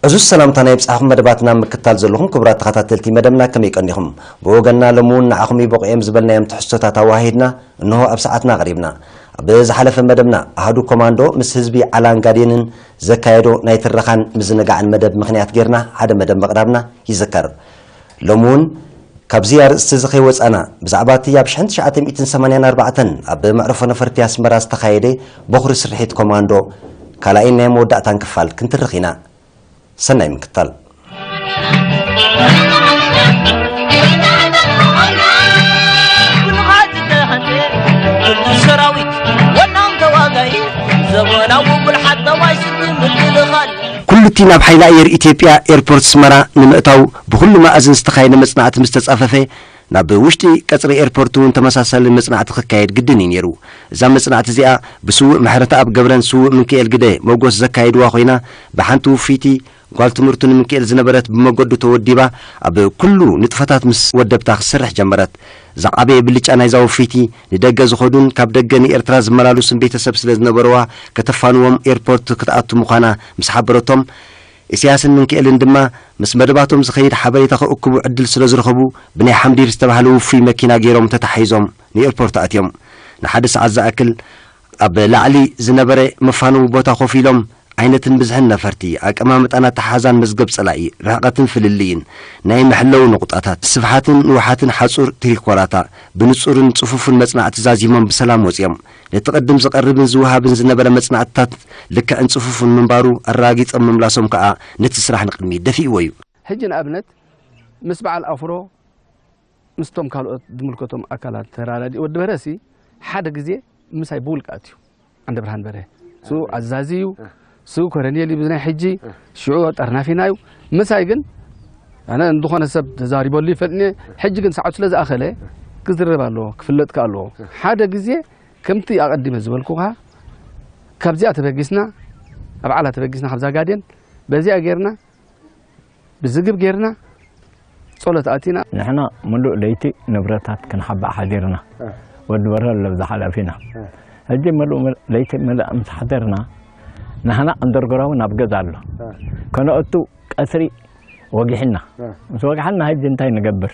ሕዙዝ ሰላምታ ናይ ብጻሕኹም መደባትና ምክታል ዘለኹም ክቡራት ተኸታተልቲ መደብና ከመይ ቀኒኹም? ብወገንና ሎሚ እውን ንዓኹም ይበቑ እዮም ዝበልናዮም ትሕዝቶታት ኣዋሂድና እንሆ ኣብ ሰዓትና ኣቕሪብና። ኣብ ዝሓለፈ መደብና ኣሃዱ ኮማንዶ ምስ ህዝቢ ዓላን ጋዴንን ዘካየዶ ናይ ትረኻን ምዝንጋዕን መደብ ምኽንያት ጌርና ሓደ መደብ ምቕራብና ይዝከር። ሎሚ እውን ካብዚ ኣርእስቲ እዚ ከይወጻና ብዛዕባ እቲ ኣብ ሽሕን ትሽዓተ ሚእትን ሰማንያን ኣርባዕተን ኣብ መዕርፎ ነፈርቲ ኣስመራ ዝተኻየደ በኹሪ ስርሒት ኮማንዶ ካልኣይን ናይ መወዳእታን ክፋል ክንትርኽ ኢና። ሰናይ ምክታል። ብልቓት ተሃንዴ፣ ቅዱስ ሰራዊት፣ ወናም ተዋጋኢ፣ ዘመናዊ ብልሓት ተዋይ ስልቲ ምክልኻል። ኩሉ እቲ ናብ ሓይሊ ኣየር ኢትዮጵያ ኤርፖርት ኣስመራ ንምእታው ብኹሉ መኣዝን ዝተኻየደ መጽናዕቲ ምስ ተጻፈፈ፣ ናብ ውሽጢ ቀጽሪ ኤርፖርት እውን ተመሳሳሊ መጽናዕቲ ክካየድ ግድን እዩ ነይሩ። እዛ መጽናዕቲ እዚኣ ብስዉእ ምሕረተኣብ ገብረን ስዉእ ምንክኤል ግደ ሞጎስ ዘካየድዋ ኮይና፣ ብሓንቲ ውፍይቲ ጓል ትምህርቱ ንምክኤል ዝነበረት ብመገዱ ተወዲባ ኣብ ኩሉ ንጥፈታት ምስ ወደብታ ክትሰርሕ ጀመረት። ዝዓበየ ብልጫ ናይዛ ውፍይቲ ንደገ ዝኸዱን ካብ ደገ ንኤርትራ ዝመላልሱን ቤተሰብ ስለ ዝነበረዋ ከተፋንዎም ኤርፖርት ክትኣቱ ምዃና ምስ ሓበረቶም፣ ኢሳያስን ምንክኤልን ድማ ምስ መደባቶም ዝኸይድ ሓበሬታ ክእክቡ ዕድል ስለ ዝረኸቡ ብናይ ሓምዲር ዝተባህለ ውፉይ መኪና ገይሮም ተታሒዞም ንኤርፖርት ኣትዮም። ንሓደ ሰዓት ዝኣክል ኣብ ላዕሊ ዝነበረ መፋነዊ ቦታ ኮፍ ኢሎም ዓይነትን ብዝሕን ነፈርቲ፣ ኣቀማምጣን ኣተሓሕዛን መዝገብ ጸላኢ፣ ርሕቐትን ፍልልይን ናይ መሐለዊ ነቑጣታት፣ ስፍሓትን ንውሓትን ሓጹር ትሪኮላታ ብንጹርን ጽፉፍን መጽናዕቲ ዛዚሞም ብሰላም ወጺኦም። ነቲ ቅድም ዝቐርብን ዝወሃብን ዝነበረ መጽናዕትታት ልክዕን ጽፉፍን ምንባሩ ኣረጋጊጾም ምምላሶም ከኣ ነቲ ስራሕ ንቕድሚት ደፊእዎ እዩ። ሕጂ ንኣብነት ምስ በዓል ኣፍሮ ምስቶም ካልኦት ዝምልከቶም ኣካላት ተራዳዲኡ ወዲ በረሲ ሓደ ግዜ ምሳይ ብውልቂ ኣትዩ። ዓንደብርሃን በርሀ እሱ ኣዛዚ እዩ። እሱ ኮረኔል እዩ ብናይ ሕጂ ሽዑ ጠርናፊና እዩ። ምሳይ ግን ኣነ እንድኾነ ሰብ ተዛሪበሉ ይፈልጥኒ። ሕጂ ግን ሰዓቱ ስለ ዝኣኸለ ክዝረብ ኣለዎ ክፍለጥ ከ ኣለዎ። ሓደ ግዜ ከምቲ ኣቐዲመ ዝበልኩኻ ካብዚኣ ተበጊስና ኣብ ዓላ ተበጊስና ካብዛ ጋዴን በዚኣ ጌርና ብዝግብ ጌርና ጸሎት ኣቲና። ንሕና ምሉእ ለይቲ ንብረታት ክንሓብእ ሓዲርና። ወዲ በርሀ ኣሎ ኣብዛ ሓላፊና። ሕጂ ምሉእ ለይቲ ምልእ ምስ ሓደርና ንሕና ኣንደርግራውንድ ኣብ ገዛ ኣሎ። ከነእቱ ቀትሪ ወጊሕና። ምስ ወግሓና ሕጂ እንታይ ንገብር?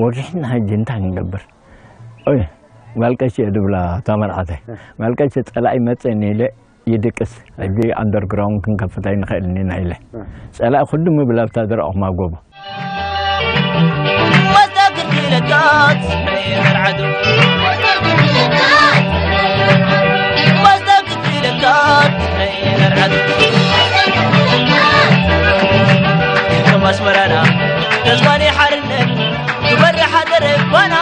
ወጊሕና ሕጂ እንታይ ንገብር? ኦይ ጓል ቀሺ እየ ድብላ እታ መርዓተይ። ጓል ቀሺ ጸላኢ መጸኒ ኢለ ይድቅስ። ሕጂ ኣንደርግራውንድ ክንከፍት ኣይንኽእልን ኢና ኢለ። ጸላኢ ኩሉ ምብል ኣብታ ዝረኣኹማ ጎቦ። ኣስመራና ተስፋ ናይ ሓርነት ትበርሕ ሃገር ባና።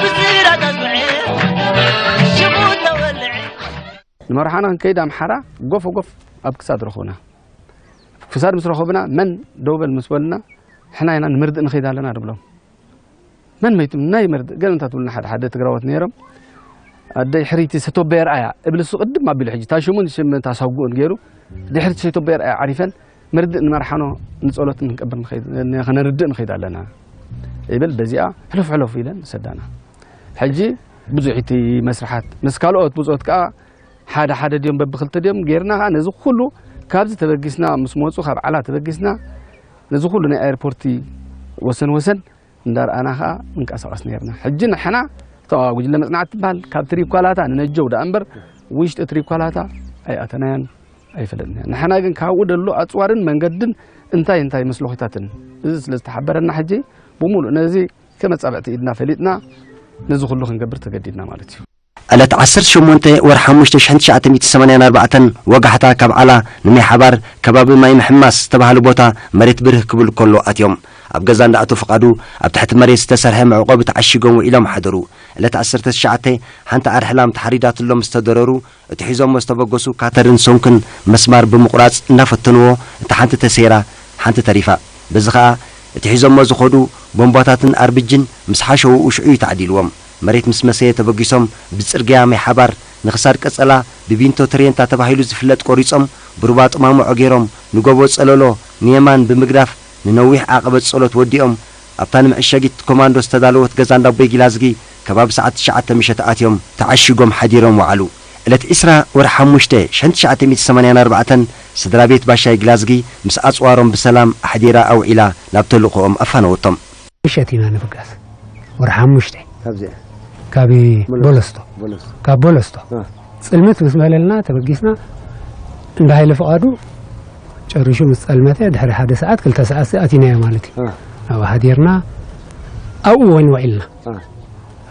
ብስራት ኣስምዐ ሽሙ ተወልዐ። ንመርሓና ክንከይድ ኣምሓራ ጎፍ ጎፍ ኣብ ክሳድ ረኹብና። ክሳድ ምስ ረኹብና መን ደው በል ምስ በሉና ንሕና ኢና ንምርድእ ንኸይድ ኣለና ንብሎም። መን መይቱ ናይ መርድእ ገለ እንታ ትብሉና ሓደ ሓደ ትግራዎት ነይሮም። ኣደይ ሕርይቲ ሰቶበ የርኣያ እብል እሱ ቅድም ኣቢሉ ሕጂ እታ ሽሙን ሽም እታ ሳጉኡን ገይሩ ድሕርቲ ሰቶበ የርኣያ ዓሪፈን መርድእ ንመርሓኖ ንጸሎት ንክንቀበል ንኸይድ- ን- ከነርድእ ንኸይድ ኣለና ይብል። በዚኣ ሕለፍ ሕለፍ ኢለን ሰዳና። ሕጂ ብዙሕ እቲ መስርሓት ምስ ካልኦት ብጾት ከኣ ሓደ ሓደ ድዮም በብክልተ ድዮም ጌርና ከኣ ነዚ ኩሉ ካብዚ ተበጊስና ምስ መጹ ካብ ዓላ ተበጊስና ነዚ ኩሉ ናይ ኣየርፖርቲ ወሰን ወሰን እንዳርኣና ከኣ ንንቀሳቐስ ነርና። ሕጂ ንሕና እታ ጉጅለ መጽናዕቲ ትበሃል ካብ ትሪኳላታ ንነጀው ደኣ እምበር ውሽጢ ትሪኳላታ ኣይኣተናያን ኣይፈለጥናያን። ንሕና ግን ካብኡ ደሎ ኣጽዋርን መንገድን እንታይ እንታይ መስለኺታትን እዚ ስለ ዝተሓበረና ሕጂ ብምሉእ ነዚ ከመጻብዕቲ ኢድና ፈሊጥና ነዚ ኩሉ ክንገብር ተገዲድና ማለት እዩ። ዕለት ዓሰርተ ሸሞንተ ወርሒ ሓሙሽተ ሽሕን ትሽዓተ ሚእቲ ሰማንያን ኣርባዕተን ወጋሕታ ካብ ዓላ ንማይ ሓባር ከባቢ ማይ ምሕማስ ዝተባህለ ቦታ መሬት ብርህ ክብል ከሎ ኣትዮም። ኣብ ገዛ እንዳ ኣቶ ፍቓዱ ኣብ ትሕቲ መሬት ዝተሰርሐ መዕቆቢ ተዓሺጎም ውዒሎም ሓደሩ። ዕለት ዓሰርተ ትሽዓተ ሓንቲ ኣርሕላም ተሓሪዳትሎም ምስ ተደረሩ እቲ ሒዞሞ ዝተበገሱ ካተርን ሶንክን መስማር ብምቑራጽ እናፈተንዎ እታ ሓንቲ ተሰይራ ሓንቲ ተሪፋ። በዚ ኸኣ እቲ ሒዞሞ ዝኸዱ ቦምባታትን ኣርብጅን ምስ ሓሸውኡ ሽዑ እዩ ተዓዲልዎም። መሬት ምስ መሰየ ተበጊሶም ብጽርግያ ማይ ሓባር ንኽሳድ ቀጸላ ብቢንቶ ትሬንታ ተባሂሉ ዝፍለጥ ቆሪጾም ብሩባ ጥማሙዖ ገይሮም ንጎቦ ጸለሎ ንየማን ብምግዳፍ ንነዊሕ ዓቐበት ጸሎት ወዲኦም ኣብታ ንመዐሸጊት ኮማንዶ ዝተዳለወት ገዛ እንዳቦይ ጊላዝጊ ከባቢ ሰዓት ትሽዓተ ምሸት ኣትዮም ተዓሺጎም ሓዲሮም ወዓሉ። ዕለት ዕስራ ወርሒ ሓሙሽተ ሽሕን ትሽዓተ ሚእቲ ሰማንያን ኣርባዕተን ስድራ ቤት ባሻይ ግላዝጊ ምስ ኣጽዋሮም ብሰላም ኣሕዲራ ኣውዒላ ናብ ተልእኾኦም ኣፋነወቶም። ምሸት ኢና ንብጋስ። ወርሒ ሓሙሽተ ካብዚኣ ካብ ቦለስቶ። ቦለስቶ። ካብ ቦለስቶ። አ። ጽልምት ምስ በለልና ተበጊስና፣ እንዳ ሃይለ ፍቓዱ ጨሪሹ ምስ ጸልመተ ድሕሪ ሓደ ሰዓት፣ ክልተ ሰዓት ኣቲናዮ ማለት እዩ። አ። ኣብኡ ሓዲርና፣ ኣብኡ ወን ውዒልና። አ።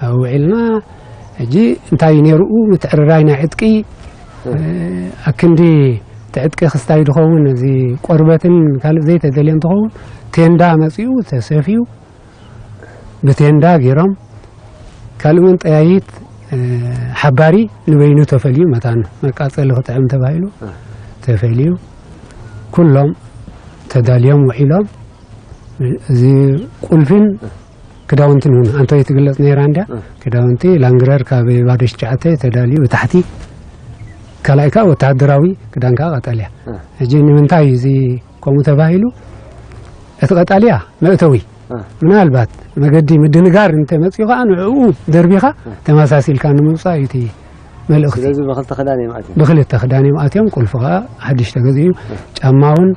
ኣብኡ ውዒልና፣ ሕጂ እንታይ እዩ ነይሩኡ? ምትዕርራይ ናይ ዕጥቂ፣ አ። እ፣ ኣክንዲ እቲ ዕጥቂ ክስታይ ዝኸውን፣ እዚ ቆርበትን ካልእ ዘይተደልየ እንትኸውን፣ ቴንዳ መጺኡ ተሰፍዩ፣ ብቴንዳ ገይሮም፣ ካልእ እውን ጠያይት፣ እ፣ ሓባሪ ንበይኑ ተፈልዩ፣ መታን መቃጸሊ ክጥዕም ተባሂሉ እ። ተፈልዩ፣ ኩሎም ተዳልዮም ውዒሎም፣ እዚ ቁልፊን ክዳውንትን እውን ኣንቶ ትግለጽ ነይራ እንድያ። እ። ክዳውንቲ ላንግረር ካብ ባዶ ትሽዓተ ተዳልዩ ብታሕቲ፣ ካልኣይ ከዓ ወተሃደራዊ ክዳን ከዓ ቀጠልያ። እ። ሕጂ ንምንታይ እዚ ከምኡ ተባሂሉ? እቲ ቀጠልያ መእተዊ። እ። ምናልባት መገዲ ምድንጋር እንተመፅኡ ከዓ ንዕኡ ደርቢኻ እ። ተመሳሲልካ ንምውፃእ እዩ እቲ መልእኽቲ። ስለዚ ብኽልተ ክዳን እዮም ኣትዮም። ብኽልተ ክዳን እዮም ኣትዮም፣ ቁልፊ ከዓ ሓድሽ ተገዚኡ፣ እ። ጫማ እውን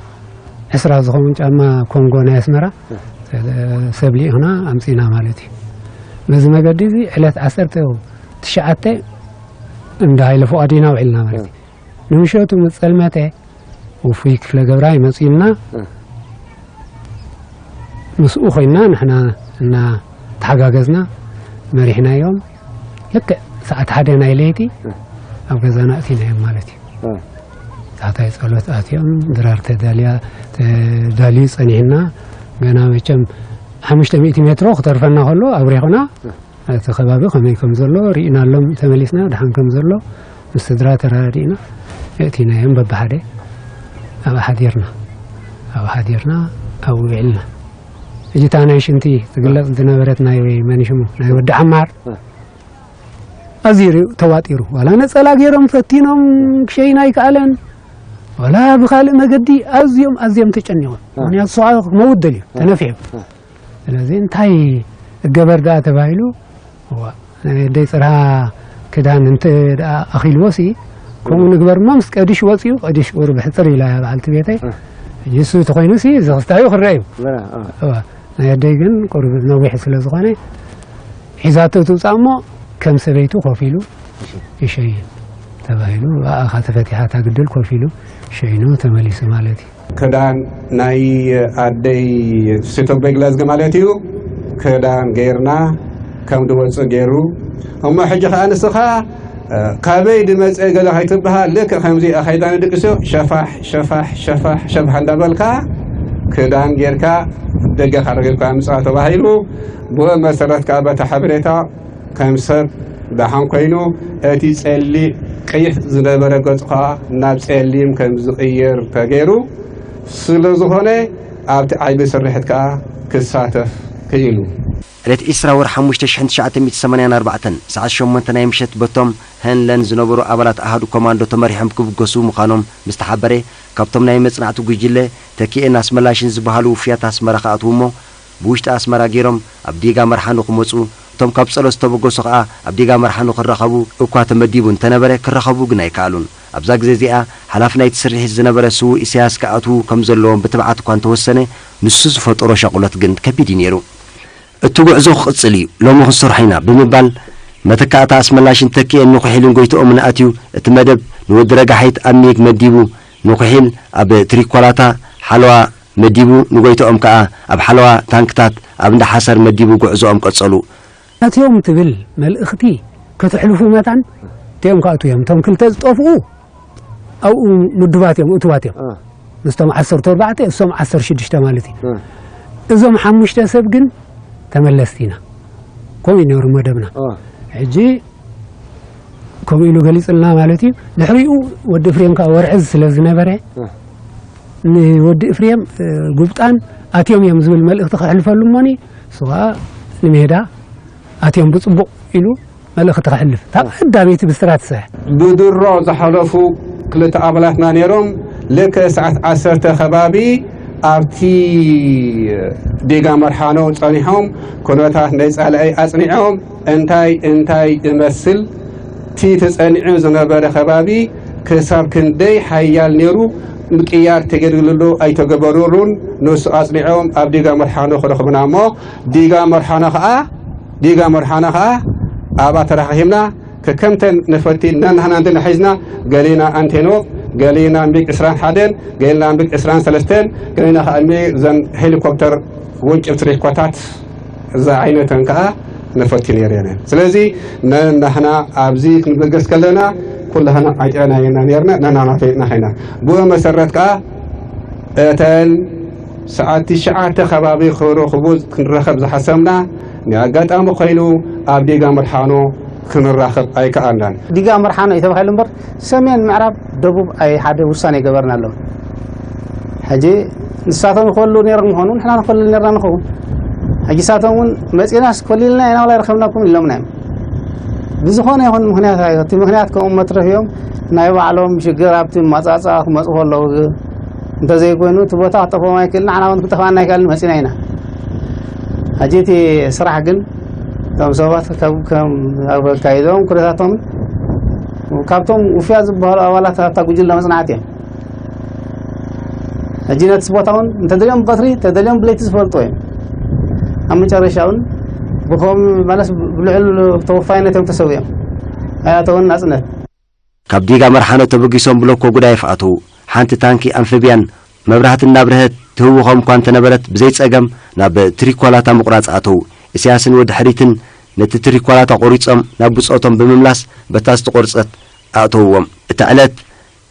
ዕስራ ዝኸውን ጫማ ኮንጎ ናይ ኣስመራ፣ እ። ሰብ ልኢኽና ኣምፂና ማለት እዩ። በዚ መገዲ እዚ ዕለት ዓሰርተ ትሽዓተ እንዳ ሃይለ ፍቓድ ኢና ውዒልና ማለት እዩ። እ። ንምሸቱ ምስ ጸልመተ ውፉይ ክፍለ ገብራይ መጺኡና፣ እ። ምስኡ ኮይና ንሕና እናተሓጋገዝና መሪሕናዮም። ልክዕ ሰዓት ሓደ ናይ ለይቲ እ። ኣብ ገዛና ኣእቲናዮም ማለት እዩ። እ። ታሕታይ ጸሎት ኣትዮም፣ ድራር ተዳልያ፣ ተዳልዩ ጸኒሕና፣ ገና መቸም ሓሙሽተ ሚእቲ ሜትሮ ክተርፈና ከሎ ኣብሪኹና፣ እ። እቲ ከባቢ ከመይ ከም ዘሎ ርኢናሎም ተመሊስና፣ ደሓን ከም ዘሎ ምስ ስድራ ተረዳዲእና፣ የእቲናዮም በብሓደ ኣብኡ ሓዲርና፣ ኣብኡ ሓዲርና፣ ኣብኡ ውዒልና። ሕጂ እታ ናይ ሽንቲ ትግለጽ ዝነበረት ናይ መን ሽሙ፣ ናይ ወዲ ዓማር፣ እ። ኣዝዩ ርኡ ተዋጢሩ። ዋላ ነጸላ ገይሮም ፈቲኖም ክሸይና ኣይከኣለን። ዋላ ብኻልእ መገዲ ኣዝዮም፣ ኣዝዮም ተጨኒቖም። እ። ምኽንያቱ፣ ንሱ ከዓ ክመውት ደልዩ፣ እ። ተነፊሑ። እ። ስለዚ እንታይ እገበር ደኣ ተባሂሉ፣ እዋ፣ ናይ ኣደይ ጽርሃ ክዳን እንተ ደኣ ኣኺልዎ ሲ፣ ከምኡ ንግበር እሞ ምስ ቀዲሽ ወጺኡ፣ ቀዲሽ ቁሩብ ሕጽር ኢላ እያ በዓልቲ ቤተይ። እ። ሕጂ እሱ ተኾይኑ ሲ፣ እዚ ክስታዩ ክረአ እዩ። በላ፣ እ። እዋ፣ ናይ ኣደይ ግን ቁሩብ ነዊሕ ስለ ዝኾነ፣ ሒዛቶ ትውጻእ እሞ ከም ሰበይቱ ኮፍ ኢሉ ይሸይን ተባሂሉ፣ ብኣኻ ተፈቲሓ እታ ግድል ኮፍ ኢሉ ሸይኑ ተመሊሱ ማለት እዩ። ክዳን ናይ ኣደይ ሲቶቦይ ግላዝጊ ማለት እዩ። ክዳን ገይርና ከም ድወፅእ ገይሩ። እሞ ሕጂ ኸዓ ንስኻ፣ እ፣ ካበይ ድመፀ ገለ ከይትበሃል፣ ልክዕ ከምዚ ኣኸይዳ ንድቅስዮ ሸፋሕ፣ ሸፋሕ፣ ሸፋሕ፣ ሸፋሕ እንዳበልካ ክዳን ጌርካ ደገ ካረገካ ምፅኣ ተባሂሉ። ብኡ መሰረት ከዓ በታ ሓበሬታ ከም ሰብ ደሓን ኮይኑ፣ እቲ ጸሊእ ቀይሕ ዝነበረ ገጹ ኸኣ ናብ ጸሊም ከም ዝቕየር ተገይሩ ስለ ዝኾነ፣ ኣብቲ ዓቢ ስርሒት ከኣ ክሳተፍ ክኢሉ። ዕለት ዕስራ ወርሒ ሓሙሽተ ሽሕን ትሽዓተ ሚእቲ ሰማንያን ኣርባዕተን ሰዓት ሸሞንተ ናይ ምሸት በቶም ሀንለን ዝነበሩ ኣባላት ኣሃዱ ኮማንዶ ተመሪሖም ክብገሱ ምዃኖም ምስ ተሓበረ፣ ካብቶም ናይ መጽናዕቲ ጉጅለ ተኪኤን ኣስመላሽን ዝበሃሉ ውፉያት ኣስመራ ክኣትዉ እሞ፣ ብውሽጢ ኣስመራ ገይሮም ኣብ ዲጋ መርሓ ንኽመጹ፣ እቶም ካብ ጸሎት ዝተበገሱ ኸኣ ኣብ ዲጋ መርሓ ንኽራኸቡ እኳ ተመዲቡ እንተነበረ፣ ክራኸቡ ግን ኣይከኣሉን። ኣብዛ ግዜ እዚኣ፣ ሓላፊ ናይቲ ስርሒት ዝነበረ ስዉእ ኢሳያስ ክኣትዉ ከም ዘለዎም ብትብዓት እኳ እንተወሰነ፣ ንሱ ዝፈጠሮ ሻቕሎት ግን ከቢድ እዩ ነይሩ። "እቲ ጉዕዞ ክቕጽል እዩ፣ ሎሚ ክንሰርሖ ኢና" ብምባል፣ መተካእታ ኣስመላሽን ተኪኤን ንኩሒልን ጎይትኦምን ኣትዩ፣ እቲ መደብ ንወዲ ረጋሒት ኣብ ሚግ መዲቡ፣ ንኩሒል ኣብ ትሪኮላታ ሓለዋ መዲቡ፣ ንጎይትኦም ከኣ ኣብ ሓለዋ ታንክታት ኣብ እንዳ ሓሰር መዲቡ ጉዕዞኦም ቀጸሉ። ኣትዮም ትብል መልእኽቲ ከተሕልፉ መታን፣ እቲኦም ክኣትዉ እዮም። እቶም ክልተ ዝጠፍኡ ኣብኡ ምዱባት እዮም፣ እቱባት እዮም። እ። ምስቶም ዓሰርተ ኣርባዕተ፣ እሶም ዓሰርተ ሽዱሽተ ማለት እዩ። እ። እዞም ሓሙሽተ ሰብ ግን ተመለስቲ ኢና። ከምኡ እዩ ነይሩ መደብና። እ። ሕጂ ከምኡ ኢሉ ገሊጽልና ማለት እዩ። ድሕሪኡ ወዲ እፍሬም ከኣ ወርዕዝ ስለ ዝነበረ፣ እ። ንወዲ እፍሬም፣ እ፣ ጉብጣን ኣትዮም እዮም ዝብል መልእኽቲ ከሕልፈሉ እሞኒ፣ እሱ ከኣ ንሜዳ ኣትዮም ብጽቡቕ ኢሉ መልእኽቲ ከሕልፍ። እታ ቀዳመይቲ ብስራት ትስራሕ። ብድሮ ዝሓለፉ ክልተ ኣባላትና ነይሮም። ልክዕ ሰዓት ዓሰርተ ከባቢ ኣብቲ ዲጋ መርሓኖ ጸኒሖም ኩነታት ናይ ጸላኢ ኣጽኒዖም እንታይ እንታይ እመስል እቲ ተጸኒዑ ዝነበረ ከባቢ ክሳብ ክንደይ ሓያል ነይሩ ምቅያር ተገድግልሉ ኣይተገበሩሉን። ንሱ ኣጽኒዖም ኣብ ዲጋ መርሓኖ ክረኽብና እሞ ዲጋ መርሓኖ ከኣ ዲጋ መርሓኖ ከኣ ኣብኣ ተራኺብና ከከምተን ነፈርቲ እናናህና እንተና ሒዝና ገሊና ኣንቴኖቭ ገሊና ሚግ ዕስራን ሓደን ገሊና ሚግ ዕስራን ሰለስተን ገሊና ከኣ እኒ ዘን ሄሊኮፕተር ወንጭፍቲ ሬኮታት እዛ ዓይነተን ከኣ ነፈርቲ ነይረን። ስለዚ ነናህና ኣብዚ ክንበገስ ከለና ኩላህና ዓጢዕና ኢና ነርና ነናህና ፈሊጥና ኸይና ብኡ መሰረት ከኣ እተን ሰዓት ትሽዓተ ከባቢ ክረኽቡ ክንረኸብ ዝሓሰብና ናይ ኣጋጣሚ ኮይኑ ኣብ ዲጋ መርሓኖ ክንራኸብ ኣይከኣልናን። ዲጋ መርሓኖ እዩ ተባሂሉ እምበር ሰሜን ምዕራብ ደቡብ ኣይ ሓደ ውሳኔ ገበርና ኣሎ። ሕጂ ንሳቶም ይኸሉ ነይሮም ምዃኑ ንሕና ንኸሉ ነርና ንኸውን። ሕጂ ሳቶም እውን መፂናስ ኮሊልና ኢና ዋላ ይረኸብናኩም ኢሎምና እዮም። ብዝኾነ ይኹን ምኽንያት ኣዩ እቲ ምኽንያት ከምኡ መትረፍ እዮም። ናይ ባዕሎም ሽግር ኣብቲ ማፃፃ ክመፁ ከለዉ እንተዘይኮይኑ እቲ ቦታ ክጠፍኦም ኣይክእልን ንዓና እውን ክጠፋና ኣይክእልን መፂና ኢና። ሕጂ እቲ ስራሕ ግን እቶም ሰባት ካብ ከም ኣካይዶም ኩነታቶም ካብቶም ውፍያ ዝበሃሉ ኣባላት ኣብታ ጉጅለ መፅናዕቲ እዮም። ሕጂ ነቲ ቦታ እውን እንተደልዮም ብቀትሪ እንተደልዮም ብለይቲ ዝፈልጡ እዮም። ኣብ መጨረሻ እውን ብኸም ማለት ብልዑል ተወፋይነት እዮም ተሰዊኦም ኣይኣተውን ናፅነት። ካብ ዲጋ መርሓኖ ተበጊሶም ብሎኮ ጉዳይፍ ኣተዉ። ሓንቲ ታንኪ ኣንፍብያን መብራህቲ እናብርሀት ትህውኾም እኳ እንተነበረት ብዘይጸገም ናብ ትሪኮላታ ምቑራጽ ኣተዉ። ኢሳያስን ወዲ ሕሪትን ነቲ ትሪኮላታ ቆሪጾም ናብ ብጾቶም ብምምላስ በታ ዝተቆርጸት ኣእተውዎም። እታ ዕለት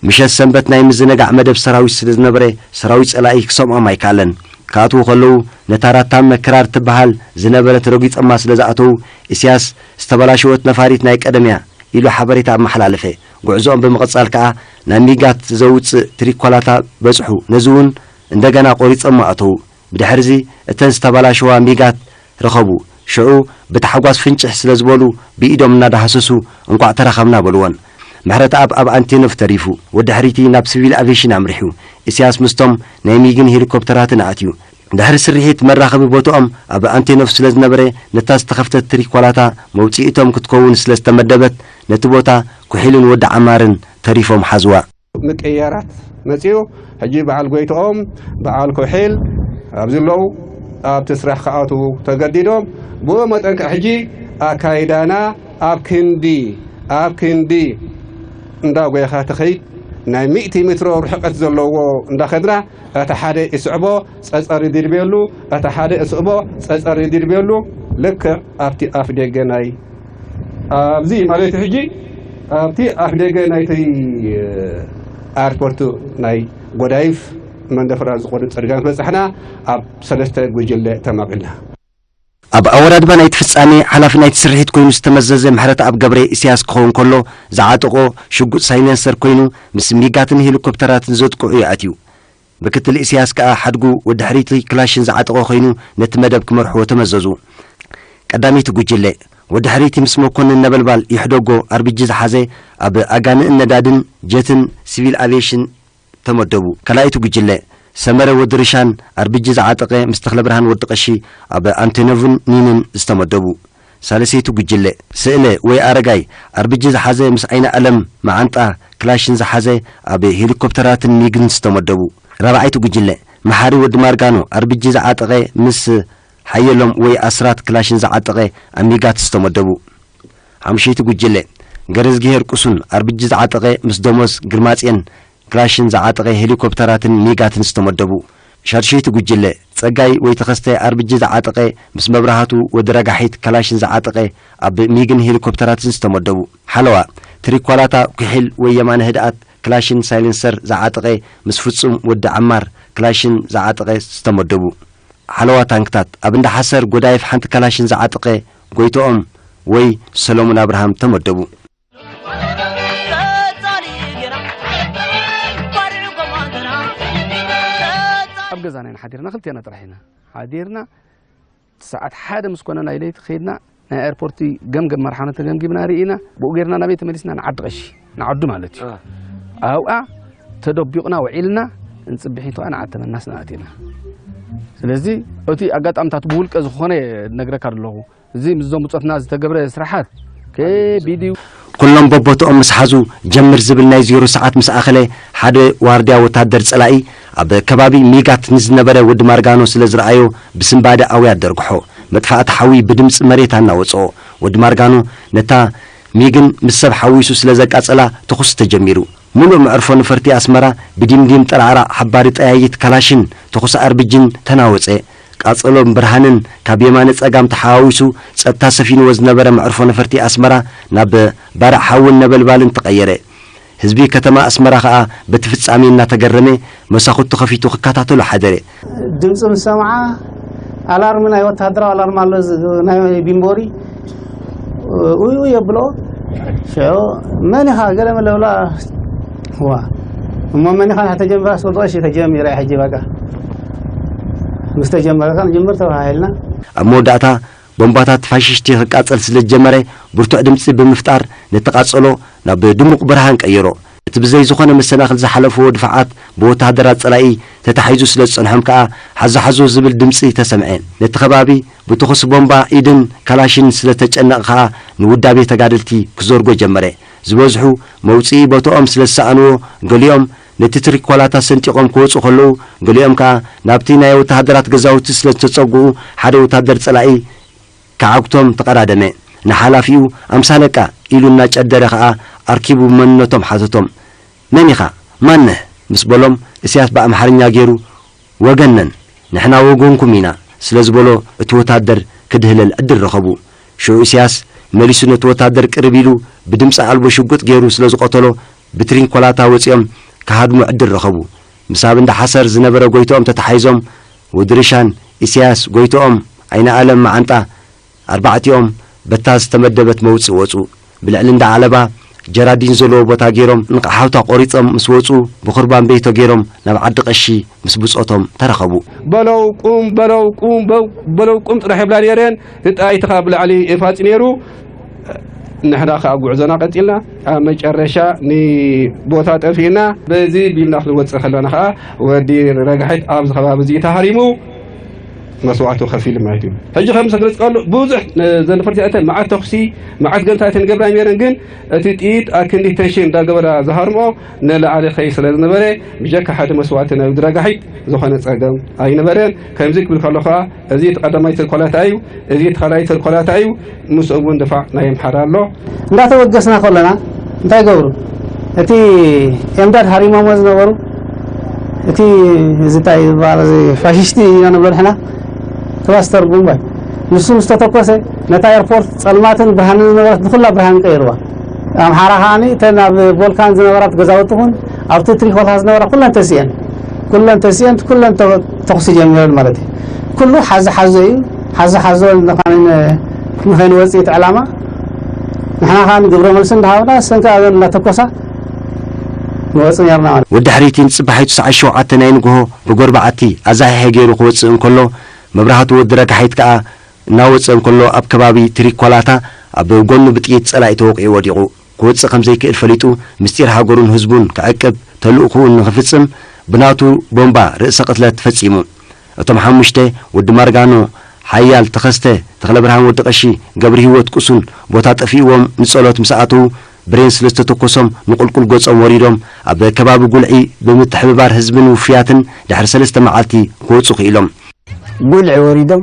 ምሸት ሰንበት ናይ ምዝንጋዕ መደብ ሰራዊት ስለ ዝነበረ ሰራዊት ጸላኢ ክሰምዖም ኣይከኣለን። ክኣትዉ ከለዉ ነታ ራታመ ክራር ትበሃል ዝነበረት ረጊጾማ ስለ ዝኣተዉ ኢሳያስ ዝተበላሸወት ነፋሪት ናይ ቀደም እያ ኢሉ ሓበሬታ ኣመሓላለፈ። ጉዕዞኦም ብምቕጻል ከኣ ናብ ሚጋት ዘውጽእ ትሪኮላታ በጽሑ። ነዚ እውን እንደገና ቆሪጾሞ ኣተዉ። ብድሕርዚ እተን ዝተበላሸዋ ሚጋት ረኸቡ። ሽዑ ብታሕጓስ ፍንጭሕ ስለ ዝበሉ ብኢዶም እናዳህሰሱ እንቋዕ ተራኸብና በልወን። ምሕረተኣብ ኣብ ኣንቴኖቭ ተሪፉ። ወዲ ሕሪቲ ናብ ሲቪል ኣቪዬሽን ኣምሪሑ። ኢሳያስ ምስቶም ናይ ሚግን ሄሊኮፕተራትን ኣትዩ። ድሕሪ ስርሒት መራኸቢ ቦትኦም ኣብ ኣንቴኖቭ ስለ ዝነበረ ነታ ዝተኸፍተት ትሪኮላታ መውጽኢቶም ክትከውን ስለ ዝተመደበት ነቲ ቦታ ኩሒልን ወዲ ዓማርን ተሪፎም ሓዝዋ። ምቅያራት መጺኡ ሕጂ በዓል ጎይትኦም በዓል ኩሒል ኣብዚ ኣለዉ ኣብቲ ስራሕ ክኣትዉ ተገዲዶም። ብኡ መጠን ከ ሕጂ ኣካይዳና ኣብ ክንዲ ኣብ ክንዲ እንዳጎየኻ ትኸይድ ናይ ሚእቲ ሜትሮ ርሕቀት ዘለዎ እንዳኸድና እቲ ሓደ ይስዕቦ ጸጸር ይድርብየሉ፣ እቲ ሓደ ይስዕቦ ጸጸር ይድርብየሉ። ልክዕ ኣብቲ ኣፍ ደገ ናይ ኣብዚ ማለት ሕጂ ኣብቲ ኣፍ ደገ ናይቲ ኣርፖርት ናይ ጎዳይፍ መንደፈራ ዝቆርብ ጽርግያ ምስ በጻሕና ኣብ ሰለስተ ጉጅለ ተማቒልና። ኣብ ኣወዳድባ ናይቲ ፍጻሜ ሓላፊ ናይቲ ስርሒት ኮይኑ ዝተመዘዘ ምሕረተኣብ ገብረ ኢሳያስ ክኸውን ከሎ ዝዓጠቖ ሽጉጥ ሳይለንሰር ኮይኑ ምስ ሚጋትን ሄሊኮፕተራትን ዘጥቅዑ እዩ ኣትዩ። ምክትል ኢሳያስ ከኣ ሓድጉ ወዲ ሕሪቲ ክላሽን ዝዓጠቐ ኮይኑ ነቲ መደብ ክመርሕዎ ተመዘዙ። ቀዳመይቲ ጉጅለ ወዲ ሕሪቲ ምስ መኮንን ነበልባል ይሕደጎ ኣርቢጂ ዝሓዘ ኣብ ኣጋንእን ነዳድን ጀትን ሲቪል ኣቪዬሽን ተመደቡ። ካልኣይቲ ጉጅለ ሰመረ ወዲ ርሻን ኣርቢጂ ዝዓጠቐ ምስ ተኽለብርሃን ወዲ ቀሺ ኣብ ኣንቶኖቭን ኒንን ዝተመደቡ። ሳልሰይቲ ጉጅለ ስእለ ወይ ኣረጋይ ኣርቢጂ ዝሓዘ ምስ ዓይነ ኣለም መዓንጣ ክላሽን ዝሓዘ ኣብ ሄሊኮፕተራትን ሚግን ዝተመደቡ። ራብዓይቲ ጉጅለ መሓሪ ወዲ ማርጋኖ ኣርቢጂ ዝዓጠቐ ምስ ሓየሎም ወይ ኣስራት ክላሽን ዝዓጠቐ ኣብ ሚጋት ዝተመደቡ። ሓሙሸይቲ ጉጅለ ገረዝግሄር ቁሱን ኣርቢጂ ዝዓጠቐ ምስ ደሞዝ ግርማጽየን ክላሽን ዝዓጠቐ ሄሊኮፕተራትን ሚጋትን ዝተመደቡ። ሻድሸይቲ ጉጅለ ጸጋይ ወይ ተኸስተ ኣርቢጂ ዝዓጠቐ ምስ መብራህቱ ወዲ ረጋሒት ክላሽን ዝዓጠቐ ኣብ ሚግን ሄሊኮፕተራትን ዝተመደቡ። ሓለዋ ትሪኳላታ ኩሒል ወይ የማነ ህድኣት ክላሽን ሳይለንሰር ዝዓጠቐ ምስ ፍጹም ወዲ ዓማር ክላሽን ዝዓጠቐ ዝተመደቡ። ሓለዋ ታንክታት ኣብ እንዳ ሓሰር ጎዳይፍ ሓንቲ ካላሽን ዝዓጠቐ ጎይትኦም ወይ ሰሎሙን ኣብርሃም ተመደቡ። ኣብ ገዛና ኢና ሓዲርና፣ ክልቴና ጥራሕ ኢና ሓዲርና። ሰዓት ሓደ ምስ ኮነ ናይ ለይቲ ከይድና ናይ ኤርፖርት ገምገም መርሓኖ ተገምጊምና ርኢና፣ ብኡ ጌርና ናበይ ተመሊስና? ንዓዲ ቀሺ፣ ንዓዱ ማለት እዩ። ኣብኣ ተደቢቕና ውዒልና። እንጽብሒቱ ኣንዓተመናስ ንኣቲና። ስለዚ እቲ ኣጋጣምታት ብውልቀ ዝኾነ ነግረካ ኣለኹ። እዚ ምስዞም ብጾትና ዝተገብረ ስራሓት ከቢድ እዩ። ኩሎም በቦትኦም ምስ ሓዙ፣ ጀምር ዝብል ናይ ዜሮ ሰዓት ምስ ኣኸለ፣ ሓደ ዋርድያ ወታደር ጸላኢ ኣብ ከባቢ ሚጋት ንዝነበረ ወዲ ማርጋኖ ስለ ዝረኣዮ፣ ብስንባደ ኣውያት ደርግሖ። መጥፋእቲ ሓዊ ብድምጺ መሬት ኣናወጽኦ። ወዲ ማርጋኖ ነታ ሚግን ምስ ሰብ ሓዊሱ ስለ ዘቃጸላ፣ ተኹሲ ተጀሚሩ። ምሉእ መዕርፎ ነፈርቲ ኣስመራ ብዲምዲም ጠራዕራዕ ሓባሪ ጠያይት ካላሽን ተኹሲ ኣርብጅን ተናወጸ። ቃጸሎን ብርሃንን ካብ የማነ ጸጋም ተሓዋዊሱ ጸጥታ ሰፊንዎ ዝነበረ መዕርፎ ነፈርቲ ኣስመራ ናብ ባርዕ ሓውን ነበልባልን ተቐየረ። ህዝቢ ከተማ ኣስመራ ኸኣ በቲ ፍጻሜ እናተገረመ መሳኹቱ ከፊቱ ክከታተሎ ሓደረ። ድምፂ ምስ ሰምዓ ኣላርም ናይ ወታደራዊ ኣላርም ኣሎ፣ እዚ ናይ ቢምቦሪ። ኡይ ኡይ የብሎ። ሽዑ መን ኢኻ ገለ መለ ብላ። ዋ እሞ መን ኢኻ ንሕ ተጀምራ ስወጥኦ እሺ ተጀሚረ ሕጂ በቃ ምስ ተጀመረ ከ ንጅምር ተባሂልና። ኣብ መወዳእታ ቦምባታት ፋሽስቲ ክቃጸል ስለ ዝጀመረ ብርቱዕ ድምጺ ብምፍጣር ነቲ ቃጸሎ ናብ ድሙቕ ብርሃን ቀየሮ። እቲ ብዘይ ዝኾነ መሰናኽል ዝሓለፍዎ ድፋዓት ብወተሃደራት ጸላኢ ተታሒዙ ስለ ዝጸንሖም ከኣ ሓዞ ሓዞ ዝብል ድምጺ ተሰምዐ። ነቲ ከባቢ ብተኹሲ ቦምባ ኢድን ካላሽን ስለ ተጨነቐ ከኣ ንውዳቤ ተጋደልቲ ክዘርጎ ጀመረ። ዝበዝሑ መውጽኢ ቦትኦም ስለ ዝሰኣንዎ ገሊኦም ነቲ ትሪኮላታ ሰንጢቖም ክወጹ ከለዉ ገሊኦም ከኣ ናብቲ ናይ ወተሃደራት ገዛውቲ ስለ ዝተጸግኡ ሓደ ወታደር ጸላኢ ክዓጉቶም ተቐዳደመ። ንሓላፊኡ ኣምሳ ኣለቃ ኢሉ እናጨደረ ኸኣ ኣርኪቡ መንነቶም ሓተቶም። መን ኢኻ? ማን ነህ? ምስ በሎም እስያስ ብኣምሓርኛ ገይሩ ወገን ነን፣ ንሕና ወገንኩም ኢና ስለ ዝበሎ እቲ ወታደር ክድህለል ዕድል ረኸቡ። ሽዑ እስያስ መሊሱ ነቲ ወታደር ቅርብ ኢሉ ብድምፂ ኣልቦ ሽጉጥ ገይሩ ስለ ዝቐተሎ ብትሪንኮላታ ወፂኦም ክሃድሙ ዕድል ረኸቡ። ምስ ኣብ እንዳ ሓሰር ዝነበረ ጎይትኦም ተታሓይዞም ወዲ ርሻን፣ ኢሳያስ፣ ጎይትኦም፣ ኣይነኣለም፣ መዓንጣ ኣርባዕቲኦም በታ ዝተመደበት መውፅእ ወፁ። ብልዕሊ እንዳ ዓለባ ጀራዲን ዘለዎ ቦታ ገይሮም ንቕሓውታ ቆሪፆም ምስ ወፁ ብኹርባን ቤቶ ገይሮም ናብ ዓዲ ቀሺ ምስ ብፆቶም ተረኸቡ። በለው ቁም፣ በለው ቁም፣ በው-፣ በለው ቁም ጥራሕ ይብላ ነይረን። እቲ ኣይትኻ ብላዕሊ ፋፂ ነይሩ። ንሕና ከዓ ጉዕዞና ቀፂልና። ኣብ መጨረሻ ንቦታ ጠፊእና። በዚ ቢልና ክንወፅእ ከለና ከዓ ወዲ ረጋሒት ኣብዚ ከባቢ እዚ ተሃሪሙ መስዋዕቱ ከፊሉ ማለት እዩ። ሕጂ ከም ዝገልፅ ከሎ ብዙሕ ዘንፈርቲ እተን መዓት ተኹሲ፣ መዓት ገንታ እተን ገብራ ነይረን፣ ግን እቲ ጥይት ኣክንዲ ተንሽን እንዳገበራ ዝሃርምኦ ንላዕሊ ከይ ስለ ዝነበረ ብጀካ ሓደ መስዋዕቲ ናይ ወዲ ረጋሒት ዝኾነ ጸገም ኣይነበረን። ከምዚ ክብል ከሎ ከኣ እዚ እቲ ቀዳማይ ተንኮላታ እዩ፣ እዚ እቲ ካልኣይ ተንኮላታ እዩ። ምስኡ እውን ድፋዕ ናይ ኣምሓራ ኣሎ። እንዳተበገስና ከለና እንታይ ይገብሩ? እቲ ኤምዳድ ሃሪሞሞ ዝነበሩ እቲ እዚ እንታይ ዝበሃል እዚ ፋሽስቲ ኢና ንብሎ ንሕና ክላስተር ቡምባ እዩ። ንሱ ምስ ተተኮሰ ነታ ኤርፖርት ጸልማትን ብርሃንን ዝነበረት ንኹላ ብርሃን ቀይርዋ። ኣምሓራ ከዓኒ እተን ኣብ ቮልካን ዝነበራት ገዛውቲ ኹን ኣብቲ ትሪኮታ ዝነበራ ኩለን ተሲአን። ኩለን ተሲአን፣ ኩለን ተ-፣ ተኹሲ ጀሚረን ማለት እዩ። ኩሉ ሓዚ ሓዞ እዩ። ሓዚ ሓዞ ንኸይን-፣ ንኸይንወፅእ እቲ ዕላማ። ንሕና ከዓኒ ግብረ መልሲ እንዳሃብና እሰን ከኣ እዘን እናተኮሳ ንወፅእ ነርና ማለት እዩ። ወዲ ሕሪቲን ጽባሒቱ ሰዓት ሸውዓተ ናይ ንግሆ ብጎርባዕቲ ኣዛሒሐ ገይሩ ክወፅእ እንከሎ፣ መብራህቱ ወዲ ረጋሒት ከኣ እናወጸ እንከሎ ኣብ ከባቢ ትሪኮላታ ኣብ ጎኑ ብጥይት ጸላኢ ተወቒዑ ወዲቑ። ክወጽእ ከም ዘይክእል ፈሊጡ ምስጢር ሃገሩን ህዝቡን ክዕቅብ ተልእኹኡ ንኽፍጽም ብናቱ ቦምባ ርእሰ ቅትለት ፈጺሙ። እቶም ሓሙሽተ ወዲ ማርጋኖ፣ ሓያል ተኸስተ፣ ተኽለብርሃን ወዲ ቀሺ፣ ገብረሂወት ቁሱን ቦታ ጠፊእዎም ንጸሎት ምስ ኣተዉ ብሬን ስለ ዝተተኮሶም ንቁልቁል ገጾም ወሪዶም ኣብ ከባቢ ጉልዒ ብምትሕብባር ህዝብን ውፍያትን ድሕሪ ሰለስተ መዓልቲ ክወጹ ክኢሎም። ጉልዒ ወሪዶም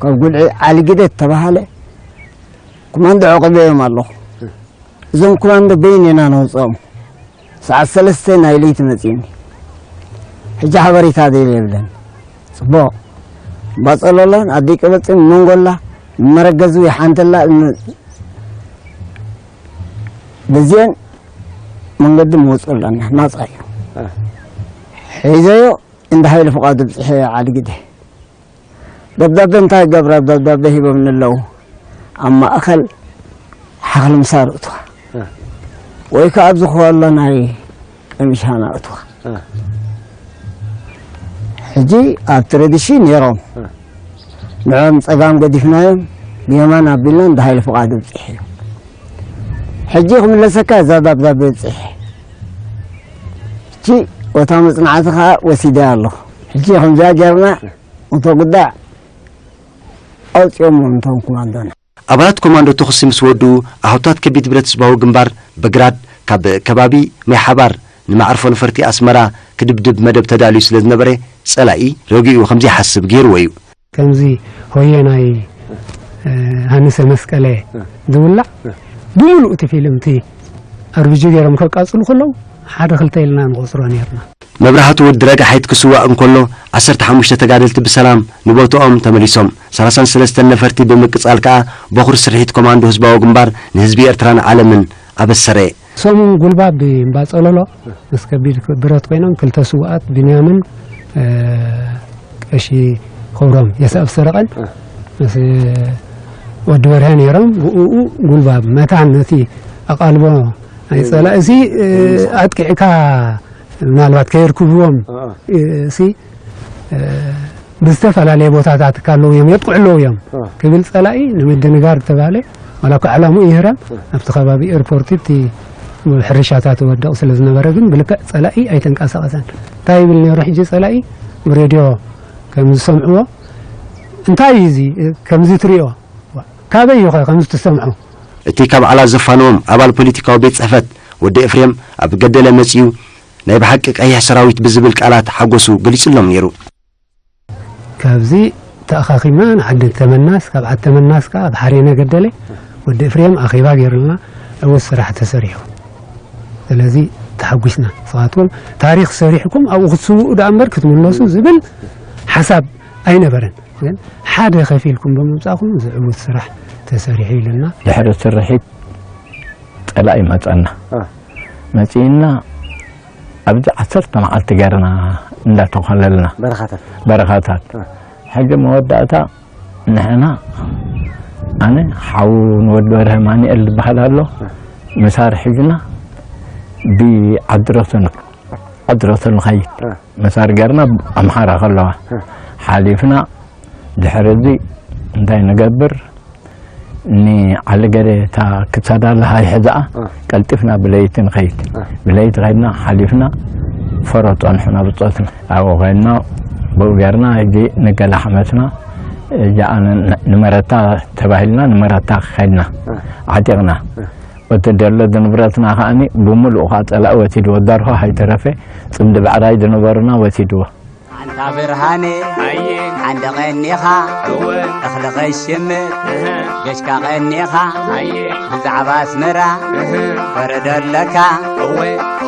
ካብ ጉልዒ ዓሊግደ ተባሃለ ኮማንዶ ዕቂበዮም ኣለኹ። እዞም ኮማንዶ በይን ኢና ነውፅኦም። ሰዓት ሰለስተ ናይ ለይቲ መፂኡኒ። ሕጂ ሓበሬታ ዘይብለን ፅቡቕ ባፀሎላን ኣደይ ቀበፅን መንጎላ መረገዙ ይሓንተላ እነ-፣ በዚአን መንገዲ ምወፁ ኣለና ናፃ እዩ። ሒዘዮ እንዳ ሃይለ ፍቓዱ ብፅሐ ዓዲ ግደ። ደብዳቤ እንታይ ገብራ ደብዳቤ ሂቦም ኣለዉ። ኣብ ማእኸል ሓኽሊ ምሳር እትዋ እ። ወይ ከዓ ኣብዚ ክወሎ ናይ ቀሚሻና እትዋ እ። ሕጂ ኣብ ትረዲሽን ነይሮም እ። ንዕኦም ፀጋም ገዲፍናዮም ብየማን ኣቢልና እንዳ ሃይለ ፍቓዱ ብፅሐ እዩ። ሕጂ ክምለሰካ እዛ ደብዳቤ ብፅሐ። እቺ ቦታ መጽናዕቲ ኸኣ ወሲደ ኣለኹ። ሕጂ ከምዚኣ ጌርና፣ እቶ ጉዳዕ ኣውጺኦሞ፣ እቶም ኮማንዶና። ኣባላት ኮማንዶ ተኹሲ ምስ ወድኡ፣ ኣህታት ከቢድ ብረት ህዝባዊ ግንባር፣ በግራድ፣ ካብ ከባቢ ማይ ሓባር ንመዓርፎ ነፈርቲ ኣስመራ ክድብድብ መደብ ተዳልዩ ስለ ዝነበረ፣ ጸላኢ ረጊኡ ከም ዘይሓስብ ገይርዎ እዩ። ከምዚ ሆየ ናይ፣ እ፣ ሃንሰ መስቀለ ዝውላዕ ብምሉእ እቲ ፊልም እቲ ኣርቢጂ ገይሮም ከቃጽሉ ከለዉ ሓደ ክልተ ኢልና ንቖጽሮ ነይርና። መብራህቱ ወዲ ረጋሓይት ክስዋእ እንከሎ፣ ዓሰርተ ሓሙሽተ ተጋደልቲ ብሰላም ንቦትኦም ተመሊሶም። ሰላሳን ሰለስተን ነፈርቲ ብምቅጻል ከኣ፣ በኹሪ ስርሒት ኮማንዶ ህዝባዊ ግንባር ንህዝቢ ኤርትራን ዓለምን ኣበሰረ። ሰሙን ጉልባብ እምባ ጸለሎ ምስ ከቢድ ብረት ኮይኖም ክልተ ስውኣት ብንያምን፣ እ፣ ቀሺ ክብሮም የሳብ ሰረቐን ምስ ወዲ በርሀ ነይሮም። ብእኡ ጉልባብ መታን ነቲ ኣቓልቦ ናይ ጸላእሲ፣ እ፣ ኣጥቂዕካ ምናልባት ከየርክብዎም፣ እ፣ ሲ፣ እ፣ ብዝተፈላለየ ቦታታት ካለዉ እዮም፣ የጥቅዑ ኣለዉ እዮም እ። ክብል ጸላኢ ንምድንጋር ዝተባህለ፣ ዋላ እኳ ዕላምኡ ይህረም፣ እ። ኣብቲ ከባቢ ኤርፖርት እቲ ሕርሻታት ይወድቕ ስለ ዝነበረ ግን ብልክዕ ጸላኢ ኣይተንቀሳቐሰን። እንታይ ይብል ነይሩ ሕጂ ጸላኢ? ብሬድዮ ከም ዝሰምዕዎ፣ "እንታይ እዩ እዚ ከምዚ ትሪኦ? ካበይ እዩ ኸ ከምዚ ትሰምዖ?" እቲ ካብ ዓላ ዘፋነዎም ኣባል ፖለቲካዊ ቤት ጽሕፈት ወዲ ኤፍሬም ኣብ ገደለ መጺኡ ናይ ብሓቂ ቀይሕ ሰራዊት ብዝብል ቃላት ሓጎሱ ገሊጹሎም ነይሩ። ካብዚ ተኣኻኺብና ንዓዲ ተመናስ፣ ካብ ዓዲ ተመናስ ከኣ ኣብ ሓሬነ ገደለ ወዲ ኤፍሬም ኣኼባ ገይሩልና፣ ዕዉት ስራሕ ተሰሪሑ። ስለዚ ተሓጒስና። ንስኻትኩም ታሪኽ ሰሪሕኩም ኣብኡ ክትስውኡ ደኣ እምበር ክትምለሱ ዝብል ሓሳብ ኣይነበረን። ግን ሓደ ከፊልኩም ብምምጻእኩም እዚ ዕዉት ስራሕ ተሰሪሑ ኢሉና። ድሕሪ ስርሒት ጸላኢ መጸና። አ። መጺእና ኣብዚ ዓሰርተ መዓልቲ ገርና እንዳተኾለልና። በረኻታት። በረኻታት። አ። ሕጂ መወዳእታ ንሕና፣ ኣነ ሓው ንወዲ በርሀ ማንኤል ዝበሃል ኣሎ። አ። መሳርሒ ሒዝና ብዓድረቶ ን-፣ ዓድረቶ ንኸይድ። አ። መሳርሒ ገርና ኣምሓራ ከለዋ። አ። ሓሊፍና ድሕሪ እዚ እንታይ ንገብር? ንዓሊ ገለ እታ ክሳዳ ለሃይ ሕዛኣ እ። ቀልጢፍና ብለይቲ ንኸይድ። እ። ብለይቲ ኸይድና ሓሊፍና ፈሮ ጸንሑና ብጾትና። ኣብኡ ኸይድና ብኡ ጌርና ሕጂ ንገለ ሓመስና። ሕጂ ኣነ ን-፣ ንመረታ ተባሂልና ንመረታ ኸይድና እ። ዓጢቕና። እ። እቲ ደሎ ንብረትና ኸኣኒ ብምሉኡ ኸኣ ጸላኢ ወሲድዎ። ደርሆ ሃይተረፈ ጽምዲ ብዕራይ ዝነበሩና ወሲድዎ። ኣንታ ብርሃነ፣ ኣየ። ሓንደቐኒኻ፣ እወ። እኽሊ ኸይሽምት፣ እህ። ገሽካ ቀኒኻ፣ ኣየ። ብዛዕባ ኣስመራ፣ እህ። ወረዶ ኣለካ፣ እወ።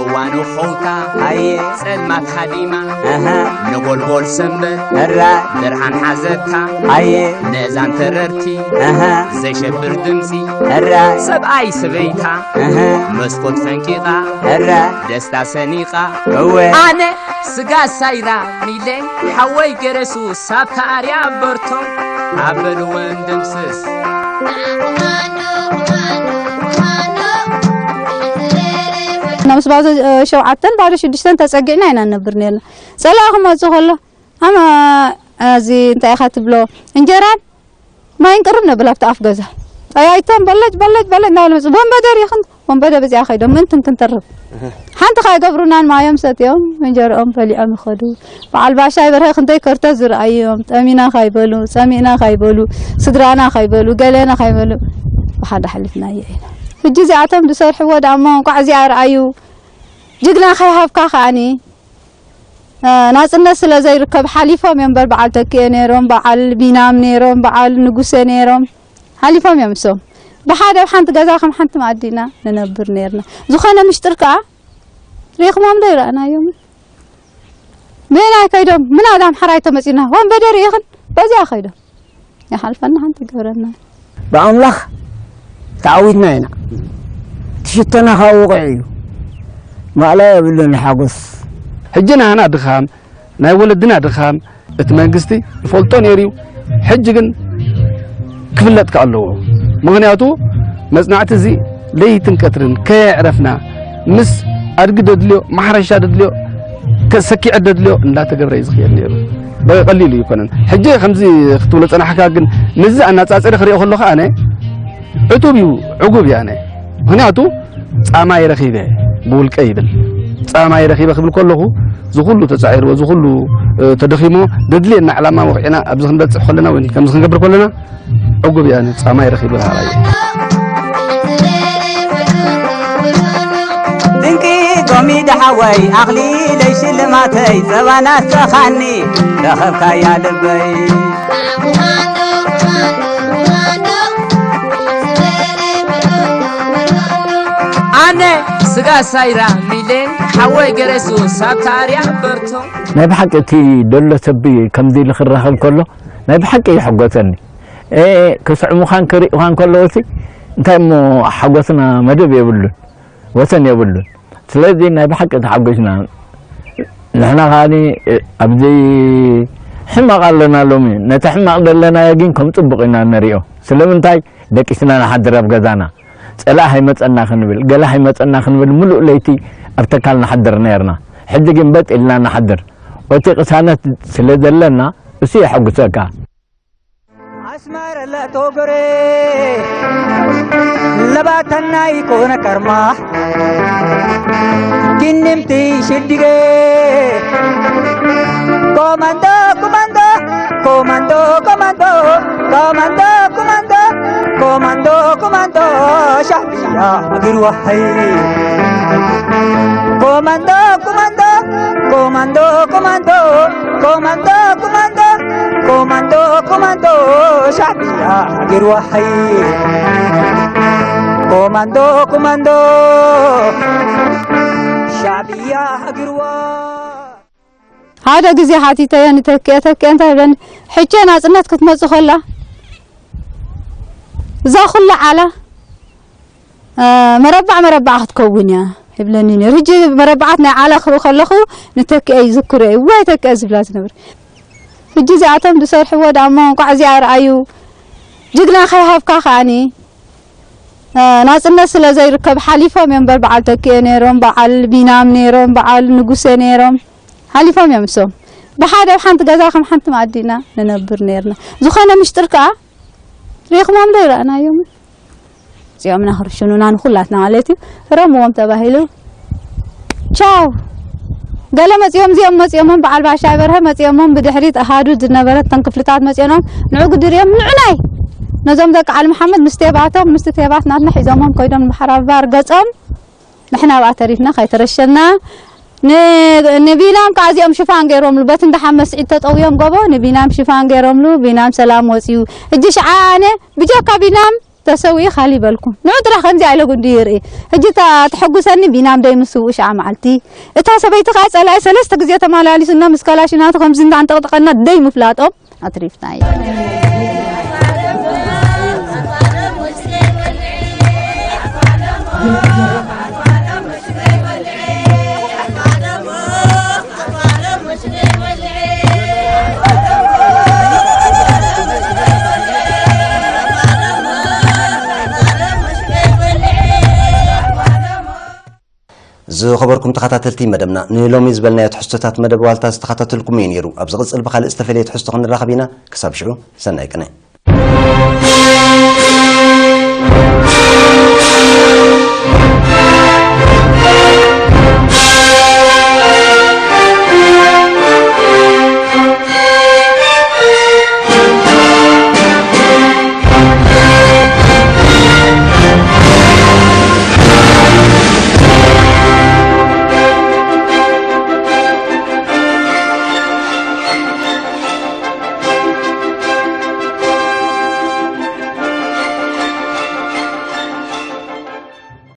እዋኑ ኸውታ፣ ኣየ። ጸልማት ሃዲማ፣ እህ። ነጎልጎል ሰንበት፣ እረ። ብርሃን ሓዘካ፣ ኣየ። ነዛን ተረርቲ፣ እህ። ዘሸብር ድምጺ፣ እረ። ሰብኣይ ሰበይታ፣ እህ። መስኮት ፈንቂቓ፣ እረ። ደስታ ሰኒቓ፣ እወ። ኣነ ስጋ ሳይራ ሚለ ሓወይ ገረሱ ሳብታ ኣርያ በርቶ ኣበልወን ድምስስ። ናብ ባዶ ሸውዓተን ባዶ ሽዱሽተን ተጸጊዕና ኢና ንነብር ነርና። ጸላኢ ክመጽእ ከሎ፣ ኣማ፣ እዚ እንታይ ኢኻ ትብሎ? እንጀራን ማይን ቅርብ ነብል ኣብቲ ኣፍ ገዛ። ጠያይቶም በለጅ፣ በለጅ፣ በለጅ እናበሉ መጹ። ወንበዴር ይኹን ወንበዴ በዚኣ ከይዶም ምእንትን ክንተርፍ። ሓንቲ ከይገብሩናን ማዮም ሰትዮም፣ እንጀርኦም በሊዖም ይኸዱ። በዓል ባሻይ በርሀ ክንደይ ከርተት ዝረኣዩ እዮም። ጠሚና ከይበሉ፣ ጸሚእና ከይበሉ፣ ስድራና ከይበሉ፣ ገሌና ከይበሉ፣ ብሓደ ሓሊፍናዮ ኢና። ሕጂ እዚኣቶም ዝሰርሕዎ ዳሞ እንቋዕ እዚኣ ረኣዩ። ጅግና ከይሃብካ ከኣኒ። እ፣ ናጽነት ስለ ዘይርከብ ሓሊፎም እዮም እምበር፣ በዓል ተኪኤ ነይሮም፣ በዓል ቢናም ነይሮም፣ በዓል ንጉሴ ነይሮም። ሓሊፎም እዮም እሶም። ብሓደ ኣብ ሓንቲ ገዛ ከም ሓንቲ መኣዲ ኢና ንነብር ነይርና። ዝኾነ ምሽጥር ከኣ ርኢኽሞም ዶ ይረኣናዮም? በየናይ ከይዶም? ምናዳ ኣምሓራይ ተመጺና፣ ወንበዴ ርኢኽን? በዚኣ ከይዶም። ይሓልፈና ሓንቲ ይገብረና። ብኣምላኽ ተዓዊትና ኢና። ትሽቶና ካብ ውቑዕ እዩ። ማእላ የብሉን ሓጎስ። ሕጂ ናህና ድኻም፣ ናይ ወለድና ድኻም፣ እቲ መንግስቲ ይፈልጦ ነይሩ እዩ። ሕጂ ግን ክፍለጥ ከ ኣለዎ። ምኽንያቱ መጽናዕቲ እዚ ለይትን ቀትርን ከየዕረፍና፣ ምስ ኣድጊ ደድልዮ፣ ማሕረሻ ደድልዮ፣ ከ-፣ ሰኪዐት ደድልዮ እንዳተገብረ እዩ ዝኽየድ ነይሩ። በ-፣ ቀሊሉ ኣይኮነን። ሕጂ ከምዚ ክትብሎ ጸናሕካ፣ ግን ምስዚ ኣነጻጺረ ክሪኦ ከለኹ ኣነ ዕቱብ እዩ፣ ዕጉብ እየ ኣነ። ምኽንያቱ ጻማይ ረኺበ ብውልቀ ይብል። ጻማይ ረኺበ ክብል ከለኹ ዝኹሉ ተጻዒርዎ ዝኹሉ ተደኺሞ ደድልየና ዕላማ ወቕዕና ኣብዚ ክንበጽሕ ከለና ወይ ከምዚ ክንገብር ከለና ዕጉብ እያ ጻማይ ረኺበ። ድንቂ ዶሚ ደሓወይ ኣኽሊለይ ሽልማተይ ጸባና ሰኻኒ ረኸብካያ ልበይ። ኣነ ስጋ ሳይራ ሚሌን ሓወይ ገረሱ ሳብታ ኣርያ በርቶ። ናይ ብሓቂ እቲ ደሎ ሰብ ከምዚ ኢሉ ክራኸብ ከሎ ናይ ብሓቂ ይሕጎሰኒ። ኤ ክስዕሙኻን ክርእዩኻን ከለዉ ሲ እንታይ እሞ ሓጎስና መደብ የብሉን ወሰን የብሉን። ስለዚ ናይ ብሓቂ ተሓጒስና ንሕና ከኣ ኣብዚ ሕማቕ ኣለና ሎሚ ነቲ ሕማቕ ዘለናዮ ግን ከም ጽቡቕ ኢና ንሪኦ። ስለምንታይ ደቂስና ንሓድር ኣብ ገዛና ጸላእ ሃይመጸና ክንብል ገለ ሃይመጸና ክንብል ምሉእ ለይቲ ኣብ ተካል ንሓድር ነርና። ሕጂ ግን በጥ ኢልና ንሓድር። ኦቲ ቅሳነት ስለ ዘለና እሱ የሐጉሰካ። ኣስመረ ለቶግሬ ለባተና ይኮነ ከርማ ኪንምቲ ሽድጌ ኮማንዶ ኮማንዶ ኮማንዶ ኮማንዶ ኮማንዶ ኮማንዶ ኮማንዶ ኮማንዶ ሻዕብያ እግር ዋሐይ ኮማንዶ ኮማንዶ ኮማንዶ ኮማንዶ ኮማንዶ ኮማንዶ ኮማንዶ ኮማንዶ ሻዕብያ ሃገር ዋሓይ ኮማንዶ ኮማንዶ ሻዕብያ ሃገርዋ ሓደ ግዜ ሓቲተዮ ንተኪኤ ተኪኤ እንታይ ይብለኒ ሕቼ ናፅነት ክትመፁ ከላ እዛ ኩላ ዓላ መረባዕ መረባዕ ክትከውን እያ ይብለኒ ነይሩ። ሕጂ መረባዓት ናይ ዓላ ክርኢ ከለኹ ንተኪኤ ይዝክሮ እየ። ዋይ ተኪኤ ዝብላ ዝነብር። ሕጂ እዚኣቶም ዝሰርሕዎ ደኣ እሞ እንቋዕ እዚኣ ርኣዩ። ጅግና ከይሃብካ ከኣኒ ናጽነት ስለ ዘይርከብ ሓሊፎም እዮም እምበር በዓል ተኪኤ ነይሮም፣ በዓል ቢናም ነይሮም፣ በዓል ንጉሴ ነይሮም። ሓሊፎም እዮም እሶም። ብሓደ ኣብ ሓንቲ ገዛ ከም ሓንቲ መኣዲ ኢና ንነብር ነይርና። ዝኾነ ምሽጥር ከኣ ሪእኽሞም ዶ ይረኣናዮም? እዚኦም ኢና ክርሽኑና ንኹላትና ማለት እዩ። ፍረምዎም ተባሂሉ ቻው ገለ መፂኦም እዚኦም መፂኦሞም በዓል ባሻይ በርሀ መፂኦሞም ብድሕሪት ኣሃዱ ዝነበረት ተን ክፍልታት መፂኦኖም ንዑ ግድር እዮም ንዑ ናይ ነዞም ደቂ ዓሊ መሓመድ ምስ ቴባቶም ምስቲ ቴባት ናትና ሒዞሞም ኮይዶም ንባሕር ኣልባ ርገፆም ንሕና ኣብኣ ተሪፍና ካይተረሸና ንቢናም ከዓ እዚኦም ሽፋን ገይሮምሉ በቲ እንዳሓመስ ስዒድ ተጠውዮም ጎቦ ንቢናም ሽፋን ገይሮምሉ ቢናም ሰላም ወፅዩ ሕጂ ሽዓ ኣነ ብጀካ ቢናም ተሰዊኡ ካሊ በልኩ ንዑ ጥራሕ ከምዚ ኢለ ጉንዲ ይርኢ ሕጂ ተሐጉሰኒ ቢናም ደይ ምስውኡ ሽዓ መዓልቲ እታ ሰበይቲ ከዓ ፀላኢ ሰለስተ ግዜ ተመላሊሱና ምስ ካላሽናቱ ከምዚ እንዳንጠቅጠቀና ደይ ምፍላጦም ኣትሪፍናዮ። ዝኸበርኩም ተኸታተልቲ መደብና ንሎሚ ዝበልናዮ ትሕዝቶታት መደብ ዋልታ ዝተኸታተልኩም እዩ ነይሩ። ኣብ ዝቕጽል ብኻልእ ዝተፈለየ ትሕዝቶ ክንራኸብ ኢና። ክሳብ ሽዑ ሰናይ ቅነ።